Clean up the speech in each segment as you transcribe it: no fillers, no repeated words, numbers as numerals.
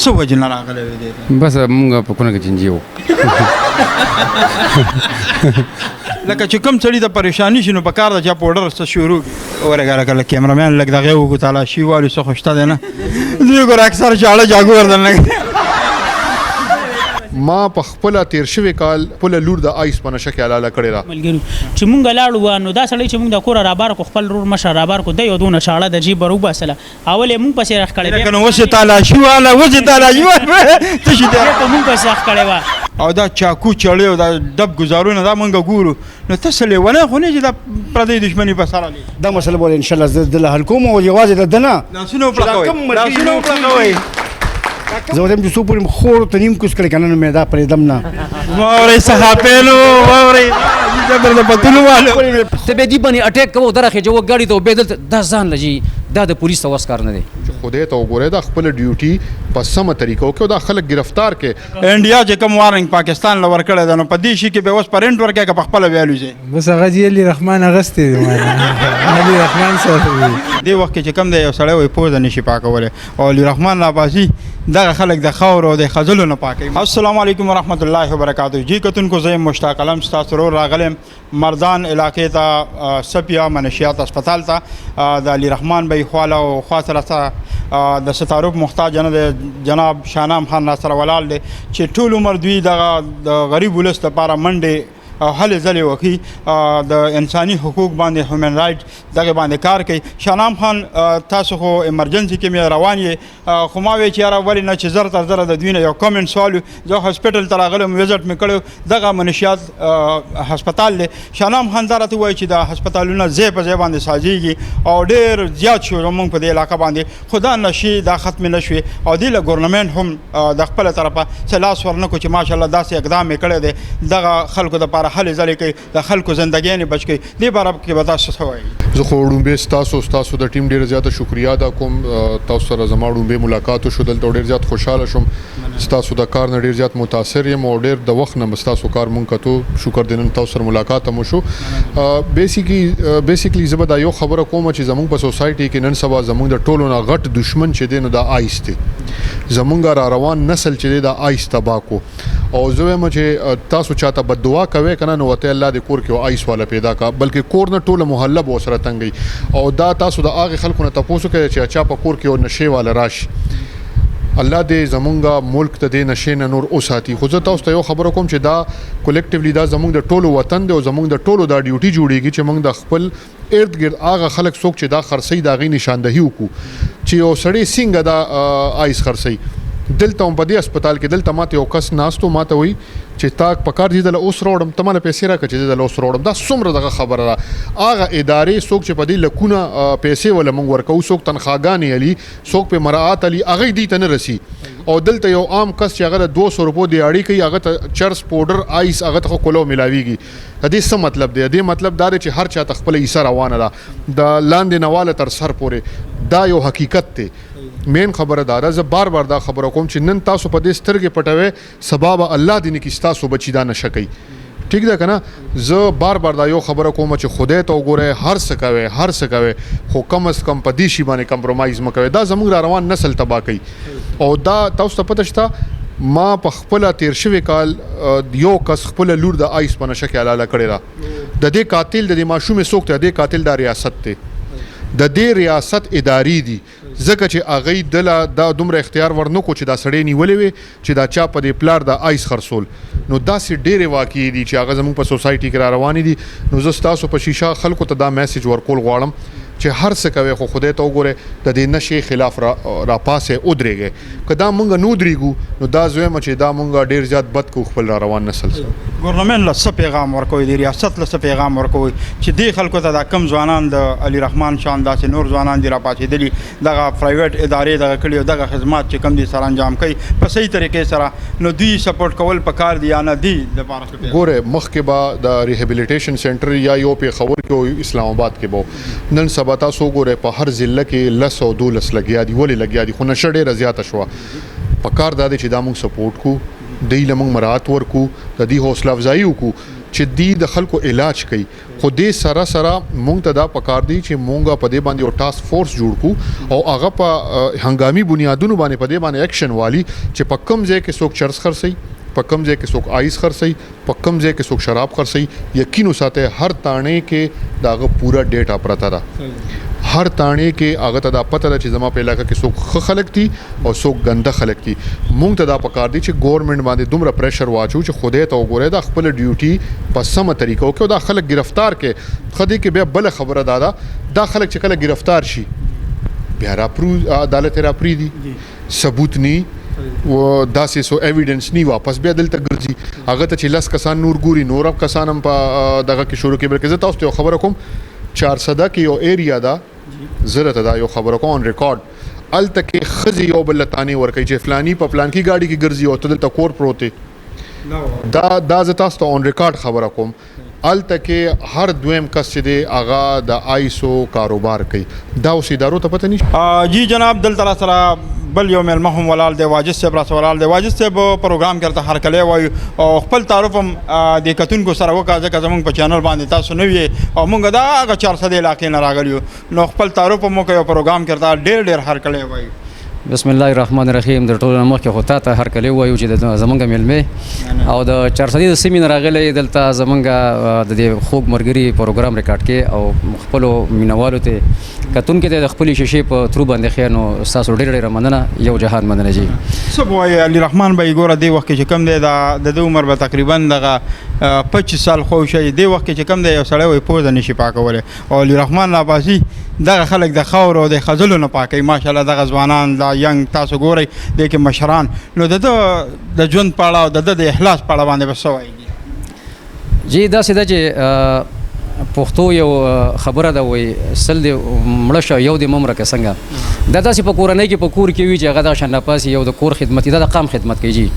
څه وجه نه راغلی وې دې ته؟ بس مونږ په کونه کې چنجي وو. لکه چې کوم سړي ته پریشانی شي نو په کار ده چې پوډر څه شروع کړي. ورګه لکه لکه کیمرامین لږ دغه وګو تلاشي والو څه خو شته دی نه، دوی ګوره اکثر چاړه جاګو ورته نه. ما په خپله تېر شوی کال خپله لور د آیس په نشه کې حلاله کړې ده. ملګرو چې مونږ لاړو نو دا سړی چې مونږ د کوره رابار کو، خپل ورور مشر رابار کو، دی یو دونه چاړه د جیب وروباسله، اول یې مونږ پسې رخ کړې، لکه نو اوس یې تالاشي واله، اوس یې تالاشي واله څه شي دی؟ بیا په مونږ پسې رخ کړې وه. او دا چاکو چړې او دا ډب ګزارونه دا مونږ ګورو، نو ته څه لېونی خو نه چې دا پردۍ دښمني په سره لې. دا مسله به انشاءالله زه دله حل کوم او یوازې د ده نه لاسونه وپړکوئ، لاسونه وپړکوئ. زه وایم چې څو پورې مې خور ته نیم کوز کړی که نه نو مې دا پرېږدم نه. واورئ صحافیانو، واورئ جبر د پتلو والو. ته بیا دې باندې اټیک کوه، درخېږه ګاډي ته، بیا دلته دا ځان له جي، دا د پولیس ته وس کار نه دی. چې خدای ته وګورئ دا خپله ډیوټي په سمه طریقه وکړي او دا خلک ګرفتار کړي. انډیا چې کوم وارنګ پاکستان له ورکړی دی نو په دې شي کې به اوس په رینټ ورکوې که په خپله بیا الوځې؟ بس هغه جي علي رحمان اغوستی دی، علي رحمان سره دی. دې وخت کې چې کوم دی یو سړی وایي پوزه نه شي پاکولی او علي رحمان راپاسي دغه خلک د خاورو او د خځلو نه پاکوي. السلام علیکم ورحمت الله وبرکاته. جی کتونکو، زه یم مشتاق علم، ستاسو ورور راغلی یم مردان علاقې ته، سپیا منشیات هسپتال ته، د علي رحمان بای خواله او خوا سره د ستاروف محتاج نه دی جناب شانام خان را سره ولاړ دی چې ټول عمر دوی دغه د غریب ولس لپاره منډې او هلې ځلې وکړي، د انساني حقوق باندې هیومن رایټ دغه باندې کار کوي. شانام خان تاسو خو ایمرجنسي کې مې روان یې، خو ما وی چې یاره ولې نه چې زر تر زره د دوی نه یو کمنټ سوال و. زه هاسپټل ته راغلی وم، وزټ مې کړی، دغه منشیات هسپتال دی. شانام خان دا راته ووایي چې دا هسپتالونه ځای په ځای باندې سازیږي او ډېر زیات شو زموږ په دې علاقه باندې، خو دا نشې دا ختمې نه شوې او دې له ګورنمنټ هم د خپله طرفه څه لاس ورنه کړو چې ماشاءالله داسې اقدام یې کړی دی، دغه خلکو دپاره هلې ځلې کوي، د خلکو زندګیانې بچ کوي. دې باره کې به تاسو څه وایئ؟ زه خو ړومبی ستاسو د ټیم ډېره زیاته شکریا ادا کوم. تاسو سره زما ړومبی ملاقات وشو دلته، ډېر زیات خوشحاله شوم، ستاسو د کار نه ډېر زیات متاثر یم او ډېر د وخت نه ستاسو کار مونږ کتو، شکر دی نن تاسو سره ملاقات هم وشو. بیسیکلی زه به دا یو خبره کوم چې زمونږ په سوسایټي کې نن سبا زمونږ د ټولو نه غټ دښمن چې دی نو دا آیس دی، زمونږ را روان نسل چې دی دا آیس تباه کو. او زه وایم چې تاسو چاته بددعا کوئ که نه نو ورته الله دې کور کې یو آیس والا پیدا کا، بلکې کور نه ټوله محله به ورسره تنګوي. او دا تاسو د هغې خلکو نه تپوس وکړئ چې چا په کور کې یو نشې والا راشي، الله دې زمونږ ملک ته دې نشې نه نور وساتي. خو زه تاسو ته یو خبره کوم چې دا کولیکټیولی دا زمونږ د ټولو وطن دی او زمونږ د ټولو دا ډیوټي جوړیږي چې مونږ د خپل ارد ګرد هغه خلک څوک چې دا خرڅوي د هغې نشاندهي وکړو چې یو سړی څنګه دا آیس خرڅوي. دلته هم په دې هسپتال کې دلته ماته یو کس ناست و، ماته وایي چې تا په کار دي دله اوس راوړم، ته ماله پیسې راکړه چې زه دله اوس راوړم. دا څومره دغه خبره ده. هغه ادارې څوک چې په دې لکونه پیسې وله موږ ورکوو، څوک تنخواګانې علي، څوک پې مراعات علي، هغه دوی ته نه رسي. او دلته یو عام کس چې هغه د 200 روپو دیاړي کوي، هغه ته چرس پوډر آیس هغه ته خو کلو میلاویږي. د دې څه مطلب دی؟ د دې مطلب دا دی چې هر چا ته خپله حصه روانه ده، د لاندې نواله تر سر پورې. دا یو حقیقت دی. مین خبره دا ده، زه بار بار دا خبره کوم چې نن تاسو په دې سترګې پټوئ، سبا به الله دې نه کړي ستاسو بچي دا نشه کوي. ټیک ده که نه؟ زه بار بار دا یو خبره کوم چې خدای ته وګورئ، هر څه کوئ، هر څه کوئ، خو کم از کم په دې شي باندې کمپرومایز مه کوئ. دا زموږ را روان نسل تباه کوي. او دا تاسو ته پته شته، ما په خپله تېر شوی کال یو کس خپله لور د آیس په نشه کې حلاله کړې ده. د دې قاتل د دې ماشومې څوک دی؟ د دې قاتل دا ریاست دی، د دې ریاست ادارې دي، ځکه چې هغوی دله دا دومره اختیار ورنکو چې دا سړی نیولی وي چې دا چا په دې پلار د آیس خرڅول. نو داسې ډېرې واقعې دي چې هغه زموږ په سوسایټي کې را روانې دي. نو زه ستاسو په شیشه خلکو ته دا میسج ورکول غواړم چې هر څه کوئ خو خدای ته وګورئ، د دې نشې خلاف راپاسئ، ودرېږئ. که دا مونږ نه ودرېږو نو دا زه وایم چې دا مونږ ډېر زیات بد کوو خپل را روان نسل سره. ګورنمنټ له څه پیغام ورکوئ، د ریاست له څه پیغام ورکوئ چې دې خلکو ته دا کم ځوانان د علي رحمان شان داسې نور ځوانان دي راپاڅېدلي، دغه پرایویټ ادارې دغه کړي او دغه خدمات چې کم دي سره انجام کوي په صحیح طریقې سره، نو دوی سپورټ کول پکار دي یا نه دي دپاره څه پیغام؟ ګوره مخکې به د ریهابیلیټیشن سینټر یا یو پېښور کې او اسلام آباد کې به و. نن سبا تاسو وګورئ په هر ضلع کې 10 او 12 لګیا دي. ولې لګیا دي؟ خو نشه ډېره زیاته شوه. په کار دا دی چې دا موږ سپورټ کړو، دوی له موږ مراعات ورکړو، د دوی حوصله افزایي وکړو چې دی د خلکو علاج کوي. خو دې سره سره مونږ ته دا پکار دی چې مونږ په دې باندې یو ټاسک فورس جوړ کو او هغه په هنګامي بنیادونو باندې په دې باندې اکشن والی چې په کم ځای کې څوک چرس خرڅوي، په کم ځای کې څوک آیس خرڅوي، په کم ځای کې څوک شراب خرڅوي. یقین وساته هر تاڼې کې د هغه پوره ډیټا پرته ده، هر تاڼې کې هغه ته دا پته ده چې زما په علاقه کې څوک ښه خلک دي او څوک ګنده خلک دي. مونږ ته دا پکار دي چې ګورنمنټ باندې دومره پریشر واچو چې خدای ته وګورئ دا خپله ډیوټي په سمه طریقه وکړي او دا خلک ګرفتار کړي. ښه دې کې بیا بله خبره دا ده، دا خلک چې کله ګرفتار شي بیا عدالت یې راپرېږدي، ثبوت نی و داسې سو ایویډنس نی، واپس بیا دلته ګرځي. هغه ته چې 10 کسان نور ګوري، نور هم کسان هم په دغه کې شروع کوي. بلکې زه تاسو ته یو خبره کوم، چارسده کې یو ایریا ده، زه درته دا یو خبره کوم آن ریکارډ، هلته کې ښځې یو بل له تانې ورکوي چې فلانی په فلانکي ګاډي کې ګرځي او ته دلته کور پروت یې. دا زه تاسو ته آن ریکارډ خبره کوم. هلته کې هر دویم کس چې دی هغه د آیسو کاروبار کوي. دا اوس ادارو ته پته نشته. جی جناب، دلته را سره بل یو مېلمه هم ولاړ دی، واجد صاحب را سره ولاړ دی. واجد صاحب پروګرام کې راته هرکلی وایو او خپل تعارف هم د کتونکو سره وکړه، ځکه زموږ په چینل باندې تاسو نوي یئ او موږ دا هغه چارسدې علاقې نه راغلي یو، نو خپل تعارف هم وکړئ او پروګرام کې راته ډېر ډېر هرکلی وایو. بسم الله الرحمن الرحیم. د ټولو نه مخکې خو تا ته هرکلی وایو چې زمونږ مېلمې او د چارسدې د سیمې نه راغلی، دلته زمونږ د دې خوږ ملګري پروګرام ریکارډ کې او خپلو مینهوالو ته کتونکو ته د خپلې شیشې په ترو باندې ښیه. نو ستاسو ډېره ډېره مننه، یو جهان مننه جی. څه به وایې علي رحمان به یې ګوره دې وخت کې چې کوم دی، دا د ده عمر به تقریبا دغه 25 سال خو شي. دې وخت کې چې کوم دی یو سړی وایي پوزه نه شي پاکولی، او علي رحمان عباسي دغه خلک د خاورو او د خځلو نه پاکوي. ماشاءالله دغه ځوانان دا ینګ تاسو ګورئ دې کې مشران، نو د ده د ژوند په اړه او د ده د اخلاص په اړه باندې به څه وایي؟ جی داسې ده چې پښتو یو خبره ده، وایي سل دې مړه شه یو دې مه مړه که څنګه. دا داسې په کورنۍ کې په کور کې وي چې هغه دغه شان راپاڅي، یو د کور خدمت دی، دا د قام خدمت کوي جی.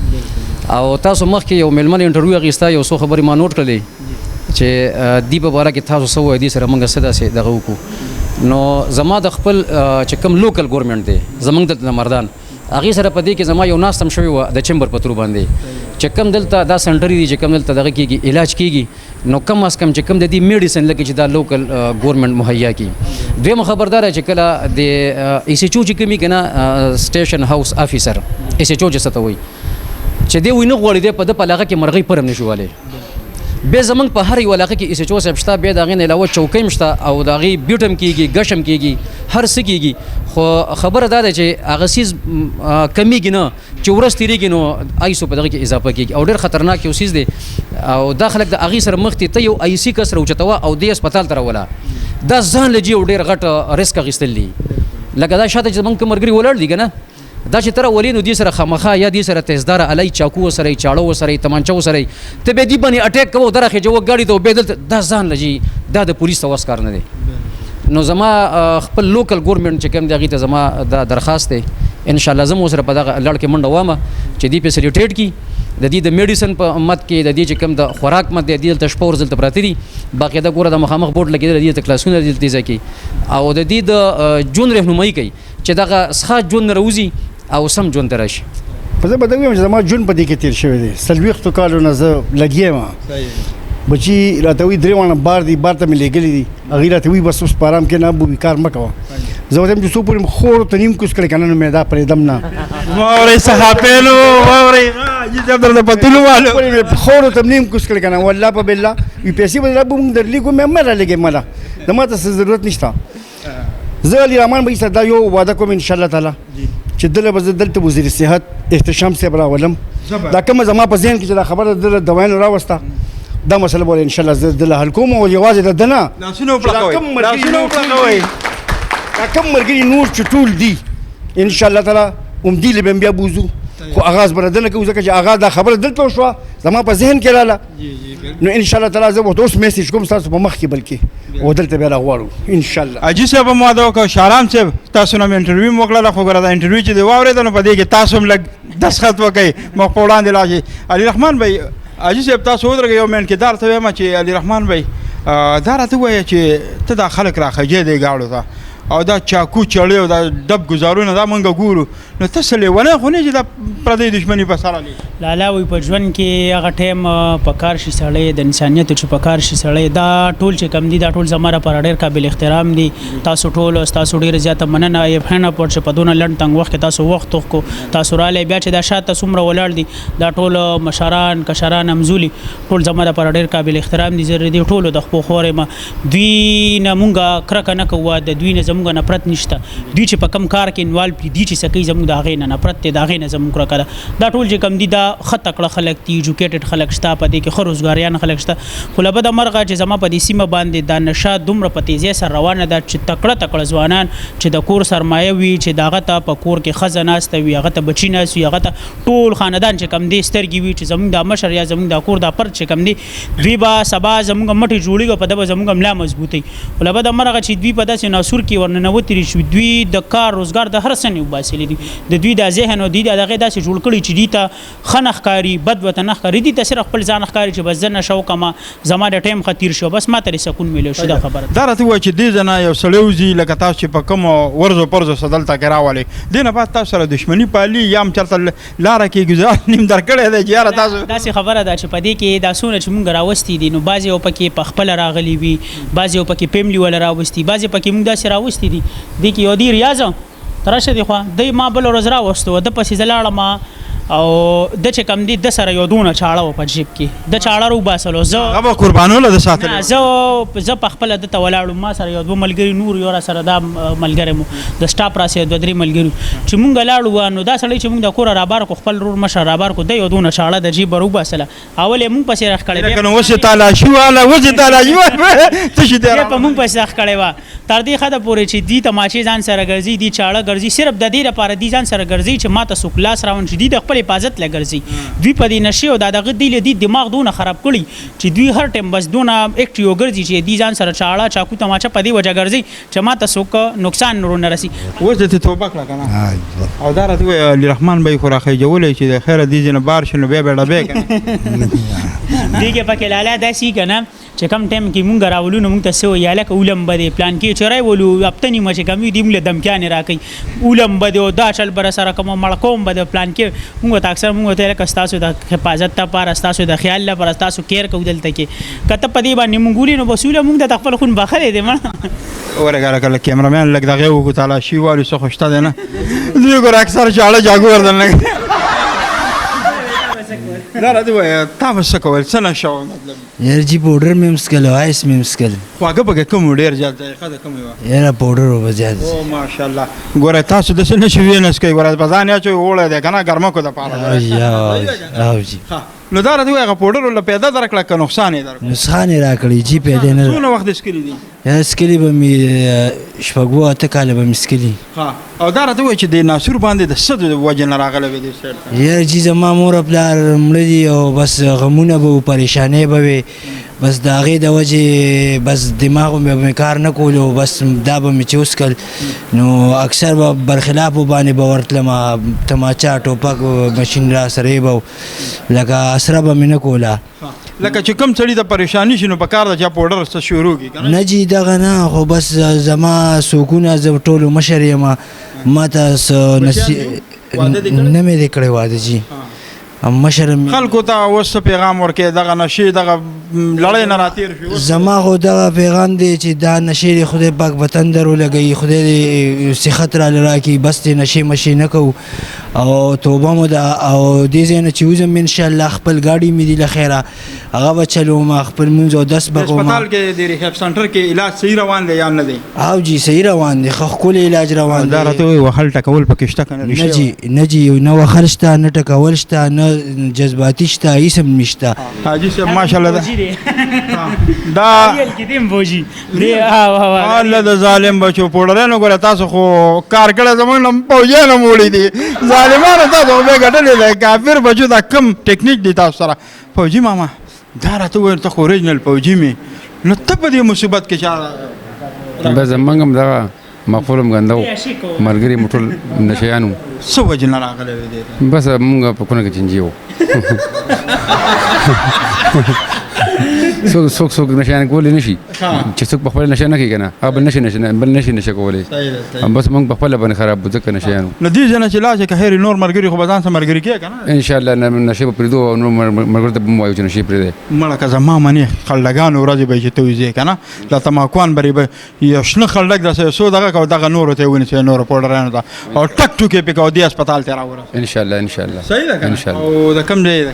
او تاسو مخکې یو مېلمه انټرویو اخیسته، یو څو خبرې ما نوټ کړلې چې دې په باره کې تاسو څه وایئ، دې سره موږ څه داسې دغه وکړو. نو زما د خپل چې کوم لوکل ګورنمنټ دی زمونږ دلته د مردان، هغې سره په دې کې زما یو ناست هم شوی وه د چمبر په ترو باندې چې کوم دلته دا سنټر دي چې کوم دلته دغه کېږي علاج کېږي، نو کم از کم چې کوم د دې میډیسن لکه چې دا لوکل ګورنمنټ مهیا کړي. دویمه خبرداره چې کله د ایس ایچ او چې کوم وي که نه، سټیشن هاوس افیسر ایس ایچ او چې څه ته وایي، چې دی وایي نه غواړي دی په ده په علاقه کې مرغۍ پرم نه شي والی. بیا زمونږ په هر یو علاقه کې ایس ایچ او صاحب شته، بیا د هغې نه علاوه چوکۍ هم شته او د هغې بیټ هم کېږي، ګش هم کېږي، هر څه کېږي. خو خبره دا ده چې هغه څیز کمېږي نه، چې ورځ تېرېږي نو آیسو په دغه کې اضافه کېږي او ډېر خطرناک یو څیز دی. او دا خلک د هغې سره مخ دي، ته یو آی سي کس راوچتوه او دې هسپتال ته راوله، دا ځان له جي یو ډېر غټ ریسک اخیستل دي. لکه دا شاته چې زمونږ کوم ملګري ولاړ دي که نه، دا چې ته راولې نو دې سره خامخا یا دې سره تیزداره الای چاقو ورسره یې، چاړه ورسره یې، تمانچه ورسره یې، ته بیا دې باندې اټیک کوه او درخېجوه ګاډي ته او بیا دلته، دا ځان له جي دا د پولیس ته وس کار نه دی. نو زما خپل لوکل ګورنمنټ چې کوم دی هغې ته زما دا درخواست دی، انشاءالله زه هم ورسره په دغه لړ کې منډه وامه چې دې فیسیلیټیټ کړي، د دې د میډیسن په مد کې، د دې چې کوم د خوراک مد دی، دې دلته شپه ورځ دلته پراته دي، باقاعده ګوره د مخامخ بورډ لګېدلی دی، دلته کلاسونه دي دلته ځای کې، او د دې د ژوند رهنمایي کوي چې دغه څښه ژوند نه راوځي او سم ژوند ته راشي. په زه به دا ووایم چې زما ژوند په دې کې تېر شوی دی، 40 کالو نه زه لګیا یم. بچي راته وایي 3 واڼه بار دي، بار ته مې لېږلي دي، هغوی راته وایي بس اوس په ارام کې نه بوبي کار مه کوه. زه ورته وایم چې څو پورې مې خور ته نیم کوز کړی که نه نو مې دا پرېږدم نه. واورئ صحافیانو، واورئ، جی صاحب درته پتلو والو. پورې مې خور ته نیم کوز کړی که نه، والله په بالله وي پیسې به را به موږ درلېږو، مې مه رالېږئ، مله زما ته څه ضرورت نشته. زه علي رحمان بهیر سره دا یو وعده کوم ان شاء الله تعالی چې دله به زه دلته وزیر صحت احتشام صاحب راولم. دا کومه زما په ذهن کې چې دا خبره ده دله دوایانو راوسته، دا مسله به ان شاء الله زه دله حل کوم. او یوازې د ده نه، لاسونه وپړکوئ، لاسونه وپړکوئ. دا کوم ملګري نور چې ټول دي ان شاء الله تعالی هم دې له به هم بیا بوځو، خو اغاز به نه کوو ځکه چې هغه دا خبره دلته وشوه زما په ذهن کې راله. نو ان شاء الله تعالی زه ورته اوس میسج کوم ستاسو په مخ کې، بلکې او دلته بیا راغواړو ان شاء الله. حاجي صاحب هم واده وکړ، شارام صاحب تاسو نه مې انټرویو هم وکړله، خو ګوره دا انټرویو چې دې واورېده نو په دې کې تاسو هم لږ دستخط وکړئ، مخ په وړاندې لاړ شئ. علي رحمان بھائی، حاجي صاحب تاسو ودرېږئ یو منټ کې، دا راته وایم چې علي رحمان بھائی دا راته ووایه چې ته دا خلک راخېږې دی ګاډو ته او دا چاکو چړې او دا ډب ګزارونه دا مونږ ګورو، نو ته څه لېونی خو نه چې دا پردۍ دښمني په سر علي لالا وي په ژوند کې هغه ټایم په کار شي سړی د انسانیت چې په کار شي سړی، دا ټول چې کم دي دا ټول زما لپاره ډېر قابل احترام دي. تاسو ټول تاسو ډېر زیاته مننه ایف هند پر چې په دونه لنډ تنګ وخت کې تاسو وخت وکړو، تاسو رالی. بیا چې دا شاته څومره ولاړ دي دا ټول مشران کشران همزولي ټول زما لپاره ډېر قابل احترام دي. زه دې ټولو د خپل خور یم، دوی نه مونږه کرکه نه کوو، د دوی نه زمونږ نفرت نشته. دوی چې په کم کار کې انوالو دي، دوی چې څه کوي زمونږ د هغې نه نفرت دی، د هغې نه زمونږ کرکه ده. دا ټول چې کم دي دا ښه تکړه خلک دي، ایجوکیټډ خلک شته په دې کې، ښه روزګاریان خلک شته. خو له بده مرغه چې زما په دې سیمه باندې دا نشه دومره په تیزۍ سره روانه ده چې تکړه تکړه ځوانان چې د کور سرمایه وي، چې د هغه ته په کور کې ښځه ناسته وي، هغه ته بچي ناست وي، هغه ته ټول خاندان چې کم دی سترګې وي چې زمونږ دا مشر یا زمونږ دا کور دا پرد چې کم دی دوی به سبا زمونږ مټې جوړېږي او په ده به زمونږ ملا مضبوطوي. خو له بده مرغه چې دوی په داسې ناسور کې ورننوتي دي چې دوی د کار روزګار د هر څه نه وباسلي دي. د دوی دا ذهن او دوی دا دغه داسې جوړ کړي چې دوی ته ښه نه ښکاري، بد ورته نه ښکاري، دوی ته صرف خپل ځان ښکاري چې بس زه نشه وکړم زما د ټایم ښه تېر شو، بس ما ته دې سکون میلو شي. دا خبره دا راته ووایه چې دې ځای نه یو سړی وځي لکه تاسو چې په کومو ورځو پرځو څه دلته کې راولئ، دې نه بعد تاسو سره دښمني پالي یا هم چېرته لاره کې ګزار نیم درکړی دی چې یاره تاسو داسې خبره ده چې په دې کې دا څونه چې مونږ راوستي دي نو بعضې یو پکې په خپله راغلي وي، بعضې یو پکې فیملي والا راوستي، بعضې پکې مونږ داسې راوستي دي. دې کې یو دی ریاض ته راشه دې خوا دی ما بله ورځ راوستو، ده پسې زه لاړم او ده چې کم دی ده سره یو دونه چاړه وه په جیب کې، ده چاړه راوباسلو. زه هغه به قربانو له ده ساتلې نه، زه په خپله ده ته ولاړم، ما سره یو دوه ملګري نور، یو را سره دا ملګری مو د سټاپ را سره دوه درې ملګري چې مونږ لاړو. نو دا سړی چې مونږ د کوره رابار کړو، خپل ورور مشر رابار کړو، ده یو دونه چاړه د جیبه راوباسله، اول یې مونږ پسې رخ کړې، لکه نو اوس یې تالاشي واله، اوس یې تالاشي واله څه شي دی بیا په مونږ پسې رخ کړې وه. تر دې حده پورې چې دوی تماچې ځان سره ګرځي، دوی چاړه ګرځي، صرف د دې لپاره دوی ځان سره ګرځي چې ما ته څوک لاس راونه شي، دوی د خپل حفاظت له ګرځي. دوی په دې نشې او دا دغه دوی له دوی دماغ دونه خراب کړي چې دوی هر ټایم بس دونه اکټیو ګرځي چې دوی ځان سره چاړه چاکو تماچه په دې وجه ګرځي چې ما ته څوک نقصان نور نه رسي. اوس دې توبه کړه که نه؟ او دا راته ووایه علي رحمان به یې خو راخېجولی چې د خیره دې ځای نه بار شي نو بیا به ډبې که نه؟ دې کې پکې لالا داسې که نه چې کم ټایم کې مونږ راولو نو مونږ ته څه وایي، هلکه اولم به دی پلان کې چې راولو هفته نیمه چې کم وي دوی مونږ له دمکیانې راکوي، اولم به دی او دا چل به راسره کوم مړ کوم به دی پلان کې. مونږ ته اکثر مونږ ته لکه ستاسو د حفاظت لپاره، ستاسو د خیال لپاره، ستاسو کیر کوو دلته کې، که ته په دې باندې مونږ ولي نو بس وله مونږ ته خپل خون بخښلی دی. مړه ورګه لکه کیمرمین لږ دغه وکړو تالاشي والو څه خو شته دی نه، دوی ګوره اکثر چاړه جاګو ورته نه. دا راته ووایه تا به څه کول، څه نشه وه مطلب؟ یاره جي پوډر مې هم څښل او آیس مې هم څښل. خواږه پکې کوم وو ډېر زیات، ذایقه د کومې وه؟ یاره پوډر وو به زیات. او ماشاءالله. ګوره تاسو داسې نشې ویې نه څښئ، ګوره په ځان یې اچوئ اوړی دی که نه ګرمکو دپاره. او جي، او جي. ښه نو دا راته ووایه هغه پوډر له پیدا درکړه که نقصان یې درکړ؟ نقصان یې راکړی جي، پیدا نه. څونه وخت دې څښلي دي؟ یاره څښلي به مې شپږو اته کاله به مې څښلي. ښه او دا راته ووایه چې د ناسور باندې د څه د وجې نه راغلی وې دې سایډ ته؟ یاره جي زما مور او پلار مړه دي او بس غمونه به وو، پریشانۍ به وې، بس د هغې د وجې بس دماغ مې به کار نه کولو، بس دا به مې چې وڅښل نو اکثر به برخلافو باندې به ورتلم، تماچه ټوپک ماشین را سره به لکه اسره به مې نه کوله. لکه چې کوم سړي ته پریشاني شي نو په کار ده چې پوډر څه شروع کړي که نه؟ نه جي دغه نه، خو بس زما څوکونه، زه ټولو مشر یم، ما ته څه نه مې دی کړی واده جي. مشر خلکو ته اوس څه پیغام ورکوې دغه نشې دغه لړۍ نه راتېر شي؟ زما خو دغه پیغام دی چې دا نشې دې خدای پاک په تندر ولګوي، خدای دې صحت راله راکړي، بس دې نشې مشې نه کوو او توبه مو ده. او دې ځای نه چې وځم انشاءالله خپل ګاډي مې دي له خیره هغه به چلوم، خپل لمونځ او دس به کوم. هسپتال کې د ریهاب سنټر کې علاج صحیح روان دی یا نه دی؟ او جي صحیح روان دی، ښه ښکلی علاج روان دی. دا راته ووایه وهل ټکول پکې شته که نه؟ نه جي، نه جي، نه وهل شته، نه ټکول شته، نه جذباتي شته، هېڅ هم نشته. حاجي صاحب ماشاءالله ده دا الله د ظالم بچو پوډرانو ګوره تاسو خو کار کړی، زموږ نه پوځیان هم وړي دي ظالمانو، تاسو خو بیا ګټلې دی کافر بچو. دا کم ټکنیک دی تاسو سره؟ فوجي ماما دا راته وویل ته خو اوریجنل فوجي مې، نو ته په دې مصیبت کې چا؟ بس زمونږ هم دغه مقبول هم ګنده و، ملګري مو ټول نشیان وو. څه وجې نه راغلی وې دې ته؟ بس مونږ په کونه کې چینجي وو. څوک څوک څوک نشه کولی نه شي، چې څوک په خپله نشه نه کوي که نه، هغه بل نشي نشه بل نشي نشه کولی. بس موږ په خپله باندې خراب وو ځکه نشه یانو. نو دې ځای نه چې لاړ شې که خیر نور ملګري خو به ځان سره ملګري کړې که نه؟ ان شاء الله نشې به پرېږدو او نور ملګرو ته به هم وایو چې نشې پرېږدئ. مړه که زما منې خلډګانو ورځې به یې چې ته وځې که نه، دا تماکوان به به یو شنه خلډک داسې یو څو دغه که او دغه نورو ته یې ونیسې، نورو پوډرانو ته، او ټک ټوک یې پرې که او دې هسپتال ته یې راورسوه. ان شاء الله ان شاء الله. صحیح ده که نه؟ ان شاء الله. او د کوم ځای ده؟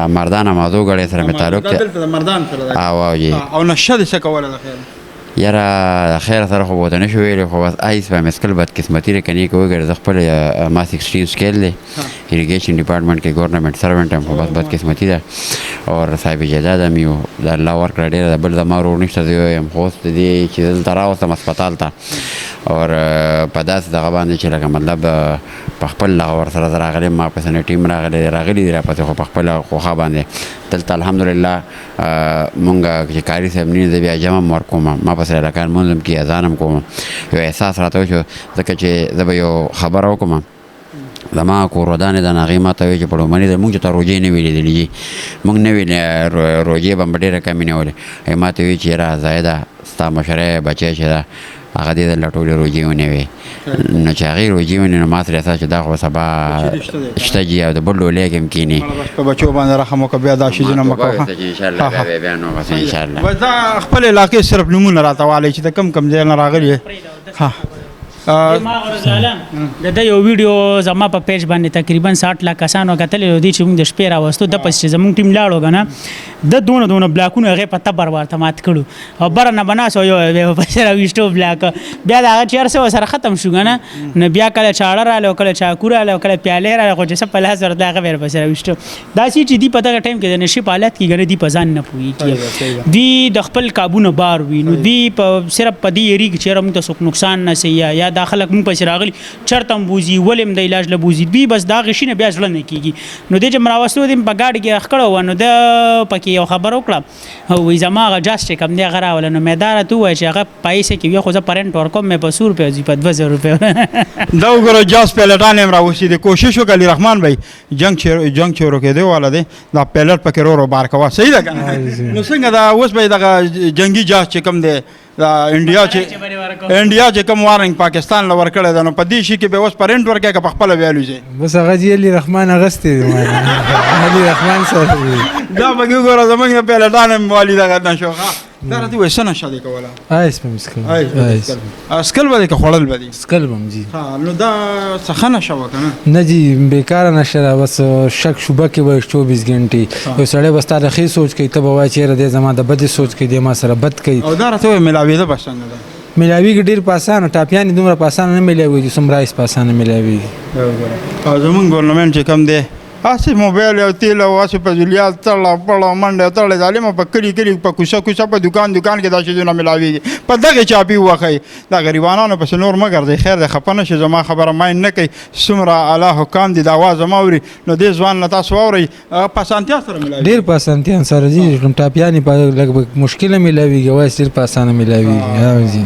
مردان مازو غړې سره مې تعلق دی. دلته د مردان سره ده. او او جی. او نشه دې څه کوله د خیر؟ یاره خیر سره خو به ورته نشو ویلی، خو بس آیس به مې څکل. بدقسمتي ده که نیکه وګورې، زه خپل ما 16 سکیل دی، ایریګیشن ډپارټمنټ کې ګورنمنټ سرونټ یم، خو بس بدقسمتي ده او صاحب جایداد هم یو، د الله ورکړه ډېره ده، بل زما ورور نشته، زه یو یم. خو اوس د دې چې دلته راوستم هسپتال ته اور په داسې دغه باندې چې لکه مطلب په خپل دغه ورسره زه راغلی یم، ما پسې نه ټیم راغلی راغلي دي راپسې، خو په خپله خوښه باندې دلته الحمدلله. مونږ چې قاري صاحب نه، زه بیا جمع هم ورکوم، ما پسې هلکان لمونځ هم کوي، اذان هم کوم. یو احساس راته وشو، ځکه چې زه به یو خبره وکړم، زما کور ودانې ده، هغې ما ته وایي چې په لومړني ځل مونږ چې ته روژې نه وې لیدلې جي، مونږ نه وې روژې به مې ډېره کمې نیولې. هغې ما ته وایي چې یاره زاهده، ستا مشری بچی چې ده هغه دې دلته ټولې روژې ونیوې. نو چې هغې روژې ونیوې نو ما سره احساس چې دا خو سبا شته جي، او د بل ډولۍ کې هم کښېني. بس په بچو باندې رحم وکړه، بیا دا شیزونه مه کوه. چې انشاءالله بیا بیا نو بس انشاءالله. بس دا خپل علاقې صرف نومونه راته والئ چې د کوم کوم ځای نه راغلي. ها د ده یو ویډیو زما په پیج باندې تقریبا 60 لاک کسانو کتلې دی چې موږ د شپې راوستو، د پس چې زموږ ټیم لاړو که نه، د دونه دونه بلاکونه هغې په تبر ورته مات کړو او بره نه به ناست یو بیا پسې راویشتو بلاک. بیا د هغه چې هر څه ورسره ختم شو که نه، نو بیا کله چاړه راله او کله چاکو راله او کله پیالې راله، خو چې څه په لاس ورته هغه بیا ورپسې راویشتو. داسې چې دوی په دغه ټایم کې د نشې په حالت کې که نه، دوی په ځان نه پوهېږي، دوی د خپل قابو نه بار وي، نو دوی په صرف په دې یریږي چې یاره موږ ته څوک نقصان نه سي، یا دا خلک موږ پسې راغلي چرته هم بوځي، ولې هم د علاج له بوځي، دوی بس د هغه شي نه بیا زړه نه کېږي. نو دې چې مې راوستو دې مې په ګاډي کې راښکړی وه، نو ده پکې یو خبره وکړه، وایي زما هغه جاز چې کوم دی هغه راوله. نو مې دا راته وویل چې هغه پیسې کې وي، خو زه په رنټ ورکوم، مې په 100 روپۍ ځي په 2000 روپۍ. دا وګوره جاز پیلټان یې هم راوستي دي. کوشش وکړه علي رحمان بھائی، جنګ چورو کېدو والا دی، دا پیلټ پکې رو رو بار کوه، صحیح ده که نه؟ نو څنګه دا اوس به دغه جنګي جاز چې کوم دی، دا انډیا چې کوم وارنګ پاکستان له ورکړی ده، نو په دې شي کې به اوس په رنټ ورکوې که په خپله بیا الوځې؟ بس هغه جي علي رحمان اخیستی دی، علي رحمان سره دی. دا پکې وګوره زموږ پیلټان هم والي دغه نشو. دا راته ووایه څه نشه دې کوله؟ آیس به مې څکل. څکل به دې که خوړل به دې؟ څکل به مې جي. نو دا څه ښه نشه وه که نه؟ نه جي، بېکاره نشه ده، بس شک شوبه کې به 24 ګنټې یو سړی به ستا د ښې سوچ کوي، ته به وایې چې یاره دی زما د بدې سوچ کوي، دی ما سره بد کوي. او دا راته ووایه ملاوېده به څنګه ده؟ ملاویږي ډېر په اسانه، ټاپیانې دومره په اسانه نه ملاویږي څومره آیس په اسانه ملاویږي. او زمونږ ګورنمنټ چې کوم دی هسې موبایل او تیل او هسې فضولیات تړه پړه منډه تړه ظالمه په کلي کلي په کوڅه کوڅه په دوکان دوکان کې دا شیزونه ملاویږي، په دغې چاپي ووهئ، دا غریبانانو پسې نور مه ګرځئ. خیر دی، خفه نه شئ، زما خبره ماین نه کوي. څومره اعلی حکام دي دا اواز زما اوري، نو دې ځوان نه تاسو واورئ، په اسانتیا سره ملاویږي. ډېر په اسانتیا سره ځي، ټاپیانې په لږ مشکله ملاویږي، وایي ډېر په اسانه ملاویږي.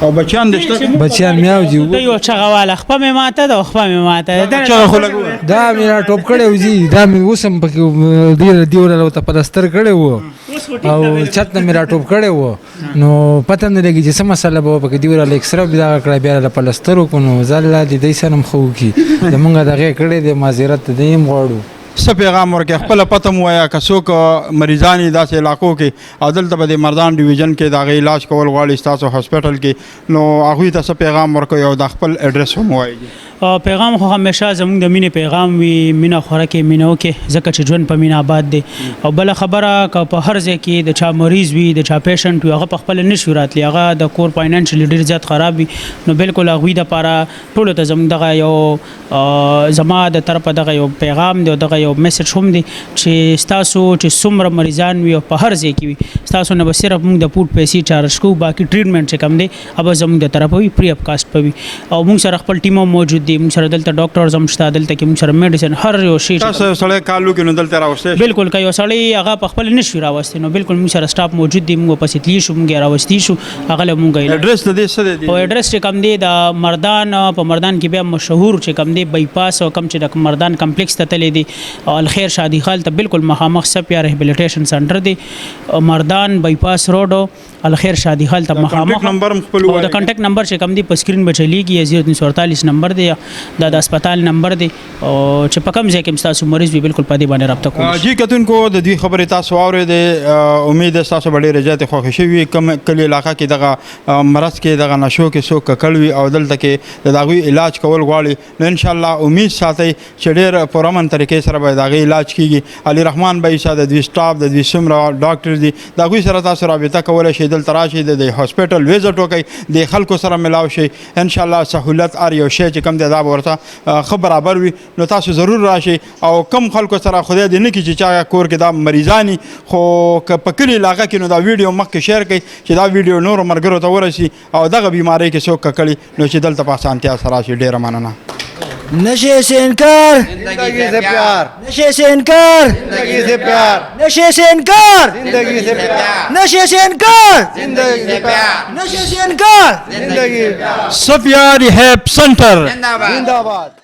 او بچیان دې شته؟ بچیان مې او جي. د یو چغه واله خپه مې ماته ده او خپه مې ماته ده. چغه خو لږ ووایه. دا مې را ټوپ کړی و جي، دا مې اوس هم پکې ډېر دی ورله ورته پلستر کړی و او چت نه مې را ټوپ کړی و، نو پته نه لګي چې څه مسله به وه پکې. دی ورله اکسره به دغه کړه، بیا راله پلستر وکړو، نو زه الله دې دی سره هم ښه وکړي، زمونږ دغې کړی دی، معذرت دی هم غواړو. څه پیغام ورکړې؟ خپله پته مو ووایه که څوک مریضان یې داسې علاقو کې او دلته به د مردان ډیویژن کې د هغې علاج کول غواړي ستاسو هاسپټل کې، نو هغوی ته څه پیغام ورکوئ او د خپل اډرس هم ووایئ؟ پیغام خو همیشه زموږ د مینې پیغام وي، مینه خوره کې مینه وکړي، ځکه چې ژوند په مینه آباد دی. او بله خبره که په هر ځای کې د چا مریض وي، د چا پیشنټ وي، هغه په خپله نه شي راتلی، هغه د کور فاینانشلی ډېر زیات خراب وي، نو بالکل هغوی دپاره ټولو ته زموږ دغه یو زما د طرفه دغه یو پیغام دی او دغه یو میسج هم دی چې ستاسو چې څومره مریضان وي او په هر ځای کې وي، ستاسو نه به صرف موږ د پوټ پیسې چارج کوو، باقي ټریټمنټ چې کوم دی هغه به زموږ د طرفه وي، فري اف کاست به وي. او موږ سره خپل ټیم هم موجود دی، موږ سره دلته ډاکټرز هم شته، دلته کې موږ سره میډیسن هر یو شی. تاسو یو سړی کال وکړي نو دلته راوستی شي؟ بالکل، که یو سړی هغه په خپله نه شي راوستی نو بالکل موږ سره سټاف موجود دی، موږ پسې تللی شو، موږ یې راوستی شو، هغه له موږ اډرس د دې څه دی؟ او اډرس چې کوم دی د مردان، په مردان کې بیا مشهور چې کوم دی بای پاس او کوم چې د مردان کمپلیکس ته تللی دی، او الخير شادي خال ته بالکل مخامخ سپیا ریهبیلیټیشن سنټر دی، مردان بای پاس روډ، الخير شادي خال ته مخامخ. نمبر هم خپل او د کانټیکټ نمبر چې کوم دی په سکرین به چلیږي، 0348 نمبر دی، دا د هسپتال نمبر دی، او چې په کوم ځای کې تاسو مریض وي بالکل په دې باندې رابطه کولی جی کتونکو، د دوی خبرې تاسو واورېدې، امید ده تاسو به ډېرې زیاتې خوښې شوي. کوم کلي علاقه کې دغه مرض کې، دغه نشو کې څوک ککړ وي او دلته کې د هغوی علاج کول غواړي، نو انشاءالله امید ساتئ چې ډېر پرامن طریقې سره به د هغې علاج کیږي. علي رحمان بای صاحب، د دوی سټاف، د دوی څومره ډاکټر دي، د هغوی سره تاسو رابطه کولی شئ. دلته راشئ، د هاسپټل ویزټ وکړئ، د خلکو سره ملاو شئ. انشاءالله سهولت هر یو شی چې کوم دی دا به ورته ښه برابر وي، نو تاسو ضرور راشئ. او کم خلکو سره خدای دې نه کړي چې چا کور کې دا مریضانی، خو که په کلي علاقه کې، نو دا ویډیو مخکې شیر کړئ چې دا ویډیو نورو ملګرو ته ورسي او دغه بیمارۍ کې څوک ککړي نو چې دلته په اسانتیا سره راشي. ډېره مننه. نشے سے انکار، زندگی سے پیار. نشے سے انکار، زندگی سے پیار. نشے سے انکار، زندگی سے پیار. نشے سے انکار، زندگی سے پیار. نشے سے انکار، زندگی صفیہ ریہیب سنٹر زندہ باد.